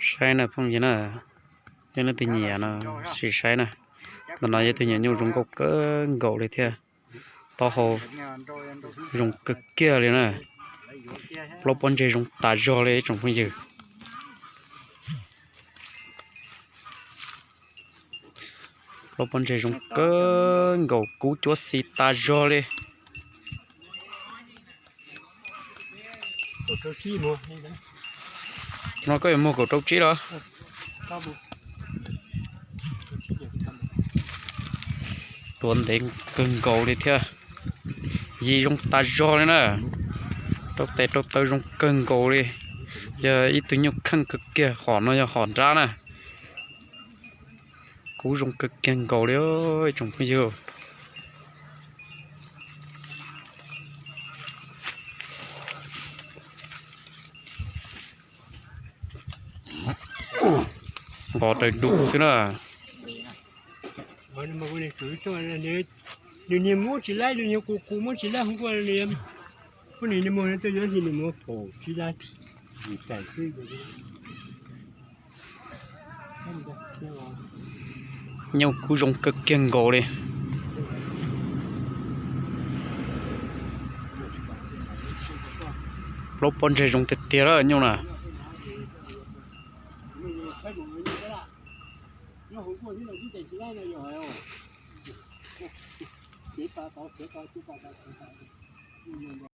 Saib na phooj ywg na, yog leej twg nyiam no sim saib na. Ntawm no yog tus nyuam nyuj zoo nkauj kawg nkaus li thiab. Taub hau zoo kawg kiag li na. Plaub pob ntseg zoo tas zog li ib tsoom phooj ywg. Plaub pob ntseg zoo kawg nkaus, kub cuab xis tas zog li. No koj yuav muag kaum rau tsib los? Tuav ntev kawg nkaus li thiab. Yim zoo tas zog li na. Rau tes rau taw zoo kawg nkaus li. Yog ib tug nyuj kheej kawg kiag, hom no yog hom nrab na. Kub zoo kawg kiag nkaus li ib tsoom phooj ywg. Nqos raws dum xwb na. Nws niag muab tsis laib, nws niag qus qus muab tsis laib, kuv niag muag tuaj yuav nws muab kaum tsib laib. Nyuj kub zoo kawg kiag nkaus li. Plaub pob ntseg zoo tiag tiag lawm nyuj na.